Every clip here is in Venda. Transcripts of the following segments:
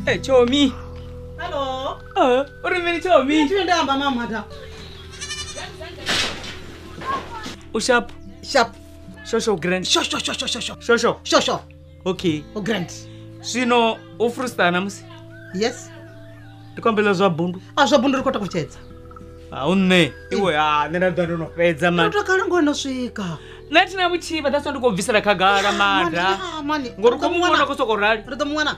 Hey, Chomi. Hello. Uri mini Chomi. Ndinda mama mata. Ushap. Sharp. Shosho grand. Shosho shosho shosho. Shosho. Shosho. Okay. O grand. Zwino u frustana musi. Yes. Ndikombela zwa bundu. A zwa bundu ri khou takutshedza. A unne. Iwe a nṋe nda ḓo no fhedza man. Ndo takala ngo no swika. Nṋe thina vhutshivha that's why ndi khou bvisela khagala mada. Ngori ko muṅwe khou soko rali. Ri ḓo muwana.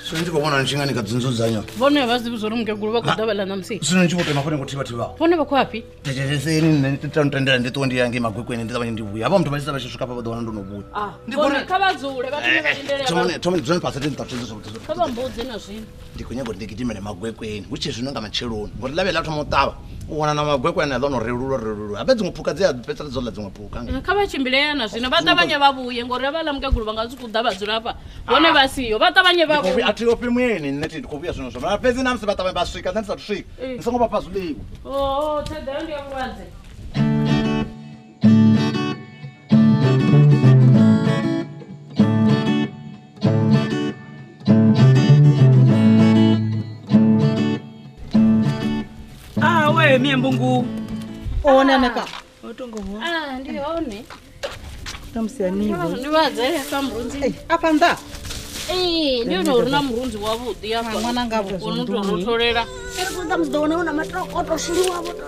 Zwino ndi khou vhona ni tshi nga ni kha dzinzudzanyo. Vhone vha zwi ḓivhi zwa uri mukegulu vha khou ḓa vha ḽa ṋamusi. Zwino ni tshi vho tema fhone ngo thivha thivha. Vhone vha khou afhi? Thetsheleseni nṋe ndi tea u tendela ndi ṱuwe ndi ya ngei Magwegweni ndi ṱavhanye ndi vhuya. Havha muthu vha tshi vha tshi swika hafha vha ḓo wana ndo no vhuya. Ndi vhone kha vha dzule vha thome vha lindele. Thomani thomani dzulani fhasi ndi nṱalutshedze zwavhuḓi. Kha vha mbudze na zwino. Ndi khou nyaga uri ndi gidimele Magwegweni hu tshe zwino nga matsheloni ngori ḽa vhuya ḽa thoma u ṱavha u wana na Magwegweni a ḓo no relulwa relulwa. Habe dziṅwe phukha dzi a fhedzisela dzo ḽa dziṅwe phukha. Kha vha tshimbile na zwino vha ṱavhanye vha vhuye ngori havhaḽa mukegulu vha nga si khou ḓa vha dzula hafha vhone vha siho vha ṱavhanye vha vhuye. A thi ofhi muyeni nṋe thi ndi khou vhuya zwino zwo mara fhedzi na musi vha ṱavhanye vha swika nṋe ndi sathu swika ni songo vha fha zwiḽiwa. Oo thaidzo ndi ya vhulwadze. Ah we miembungu. Ona neka. Otongo ho. Ah ndi hone. Tamusiyanivo. Ndi vhadze afha murunzi. Eh afha nnḓa. Eh ndi hone uri na murunzi wavhuḓi afha. Ṅwana nga vho u to rotholela. Ri khou ḓa musi ḓo wana hu na matoko o to shuluwa vho to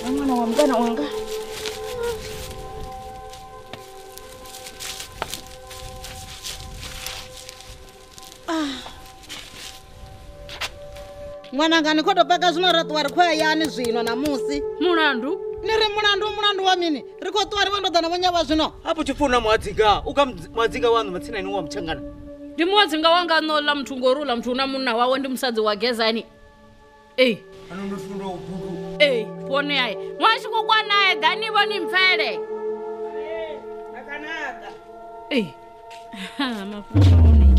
ṅwana wa mukana wanga. Ṅwananga ni khou tou paka zwino ra ṱuwa ri khou ya yani zwino ṋamusi. Mulandu? Ni ri mulandu mulandu wa mini? Ri khou ṱuwa ri vho ndo ḓa na vhonyavha zwino. Hafho tshi funa muhadzinga u kha muhadzinga waṋu matsina ini wa mutshangana. Ndi muhadzinga wanga no ḽa muthu ngori uḽa muthu una munna wawe ndi musadzi wa Gezani. Ee. Ano ndo funda u budu. Ee, vhone ai. Ṅwana tshi khou kwana nae ḓani vhoni mpfele. Nakanaka. Ee. Mafhungo one.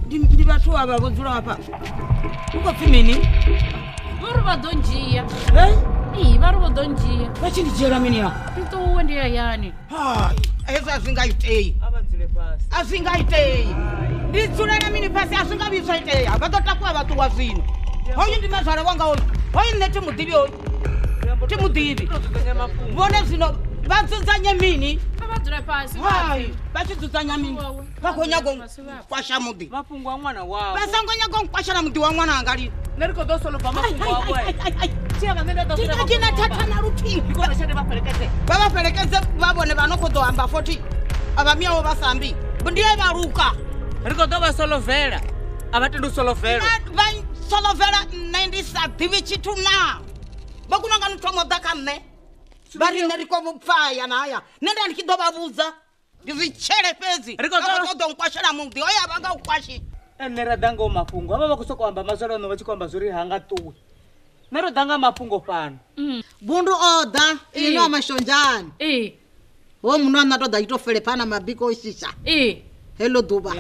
Ndi vhathu avha vho dzula hafha. U khou pfi mini? Vho ri vha ḓo ndzhia. Ee? Ee, vha ri vho ḓo ndzhia. Vha tshi ndi dzhiela mini ha? Ndi ṱuwe ndi hayani. Hai, hezwo a zwi nga itei. A vha dzule fhasi. A zwi nga itei. Ndi dzulela mini fhasi a zwi nga vhuyi zwa itea. Vha ḓo takuwa vha ṱuwa zwino. Hoyu ndi mazwale wanga hoyu. Hoyu nṋe thi muḓivhi hoyu. Thi muḓivhi. Vhone zwino vha dzudzanye mini? Kha vha dzule fhasi. Hai, vha tshi dzudzanya mini? Vha khou nyaga u kwasha muḓi. Mafhungo a ṅwana wavho. Vha songo nyaga u kwashela muḓi wa ṅwana anga lini. Nṋe ri khou ḓo solova mafhungo awe. Thina thatha na luthihi. Vha fhelekedze. Vha vha fhelekedze vha vhone vha no khou ḓo amba 40. Avha miawo vha sa ambi. Ndi e vha luka. Ri khou ḓo vha solovela. A vha tendi u solovela. Vha solovela nṋe ndi sa ḓivhi tshithu na. Vha kuna nga ni thoma u ḓa kha nṋe. Vha ri nṋe ri khou pfa haya na haya. Nṋe nda ndi tshi ḓo vha vhudza. Ndi zwi tshele fhedzi. Ri khou ḓo nkwashela muḓi hoya vha nga u kwashi. Nṋe ra ḓa ngoho mafhungo. Havha vha khou sokou amba mazwale ano vha tshi khou amba zwori ha nga ṱuwi. Nṋe ro ḓa nga mafhungo fhano. Bundu o ḓa ino a mashonzhani. Ho muno a to ḓa ito fele phana mabiko o shisha. Hello ḓuvha.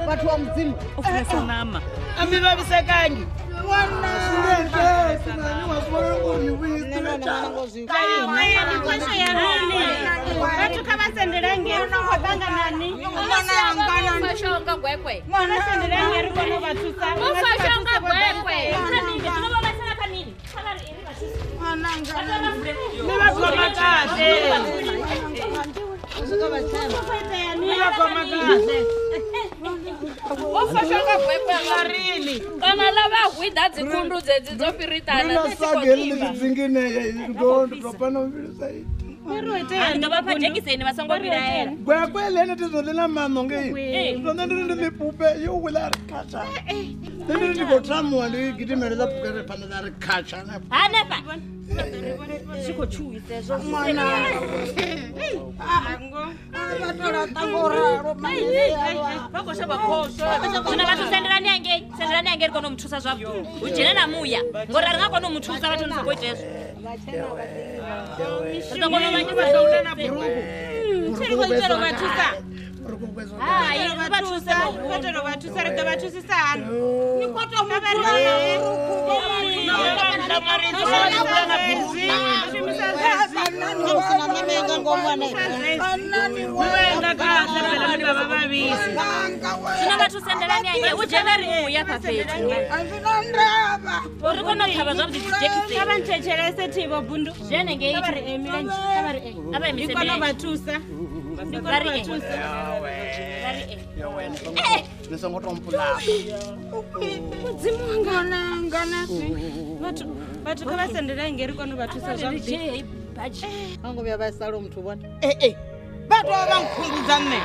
Vhathu wa mudzimu u funesa ṋama a mi vhavhisa kangi. Vhathu kha vha sendelenge khou ṱanganani ri kone u vha thusa. Ni vha khoma kahle. Ni vha khoma kahle. Kana ḽa vha hwida dzikhundu dzedzi dzo fhiritana nga vha fha dzhekiseni vha songo vhilaela. Gwekwe ḽene thi zwo ḽi na maṋo ngei. Nṋe ndi ri ndi ḽi yo wela ri khatsha. Nṋe ndi ri ndi khou thamuwa ndi gidimele ḽa puke re phanḓa ḽa ri khatsha hanefha. Zwi khou tshuwisa hezwo. Zwino vhathu sendelani hangei, sendelani hangei ri kone u mu thusa zwavhuḓi. Hu dzhene na muya ngori a ri nga koni u mu thusa vhathu ni sokou ita hezwo. Ri ḓo kona u vha thusa. Hai, ri vha thuse. Ri vha thusa, ri ḓo vha thusisa hani? Ni khou tou mu Zwino vhathu sendelani hangei hu dzhene muya hafha fhethu. Uri kone u ṱhavha zwavhuḓi dzi dzhekiseni. Kha vha nthetshelese Thivho Bundu. Zwi hanengei. Kha vha ri e milenzhe, kha vha ri e. A vha Ndi imise kone u vha milenzhe. thusa. Ndi Vha kone u ri vha e. thusa. Vha ri e. Ni songo tou mpulapa. Mudzimu wanga vhathu vhathu kha vha sendele ngei ri kone u vha thusa zwavhuḓi. Vha ngo vhuya vha isala muthu vhone. Vha tou vha nkhumbudza nṋe.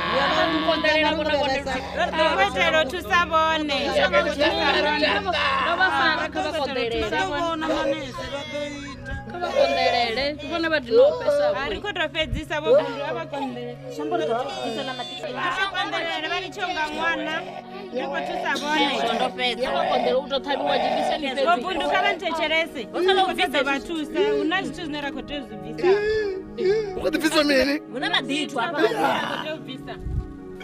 Konḓelela vhona konḓelela. Ri itela u thusa vhone. Ndo vha fara kha vha konḓelele. Kha vha konḓelele. Vhone vha dina u fhesa. A ri khou tou fhedzisa vho Bundu a vha konḓelele. A konḓelele vha litshe unga ṅwana. Ri khou thusa vhone. Ndo fhedza. Vha konḓelele u tou ṱhavhiwa dzhekiseni Vho fhedzi. Bundu kha vha nthetshelese. Ri khou ṱoḓa vha thusa. Hu na zwithu zwine ra khou tea u zwi bvisa. U kho ḓi bvisa mini? Hu na maḓithu hafha. Ri khou tea u bvisa.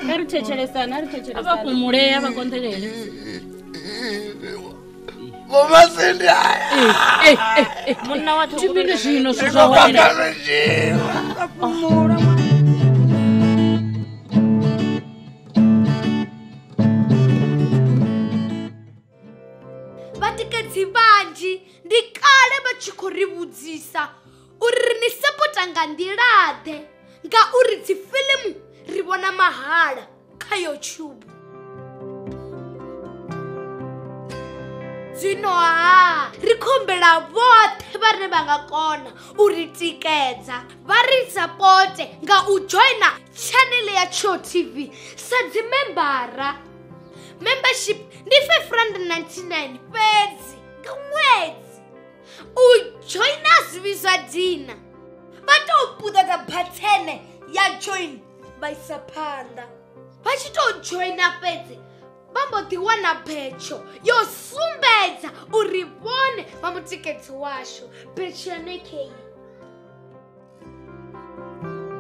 Kha ri thetshelesane, a ri A vha thetshelesane. fhumulea vha konḓelele. Vho Masindi haya. Munna wa Ndi mini zwino zwithu zwa hone? Vhatikedzi vhanzhi ndi kale vha tshi khou ri vhudzisa uri ri ni sapota nga nḓila-ḓe ngauri dzi fiḽimu ri vhona mahala kha YouTube. Zwino ha ri khombela vhoṱhe vhane vha nga kona u ri tikedza vha ri sapote nga u joina channel ya Tsho TV sa dzi membara. Membership ndi 599 fhedzi nga ṅwedzi. U joina zwi vhidzwa dina. Vha tou puṱedza bathene ya join vha isa phanḓa. Vha tshi tou joina fhedzi vha mbo ḓi wana betsho yo sumbedza uri vhone vha mutikedzi washu. Betsho yone kei.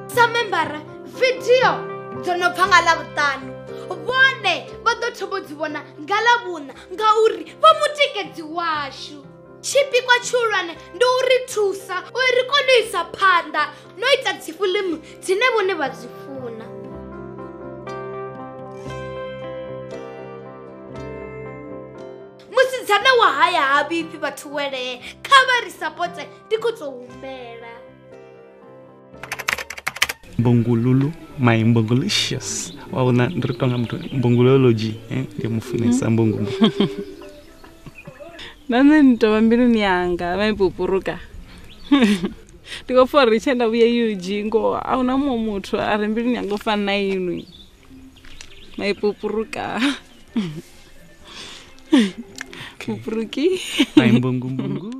Sa membara video dzo no bva nga Ḽavhuṱanu vhone vha ḓo thoma u dzi vhona nga Ḽavhuṋa ngauri vha mutikedzi washu. Tshipikwa tshihulwane ndi u ri thusa uri ri kone u isa phanḓa no ita dzi fiḽimu dzine vhone vha dzi funa. Musidzana wa haya ha vhifhi vhathu welee, kha vha ri sapote ndi khou tou humbela. Mbungululu My mbongolicious. Wa vhona ndi ri tonga muthu mbongolology, eh, ndi mufunesa mbongo. Na nṋe ni tovha mbiluni yanga vhaipupuruka. Ndi khou pfa uri tshe nda vhuya UG ngoho a huna muṅwe muthu a re mbiluni yanga u fana na inwi. Maipupuruka. Pupuruki. My mbongo mbongo.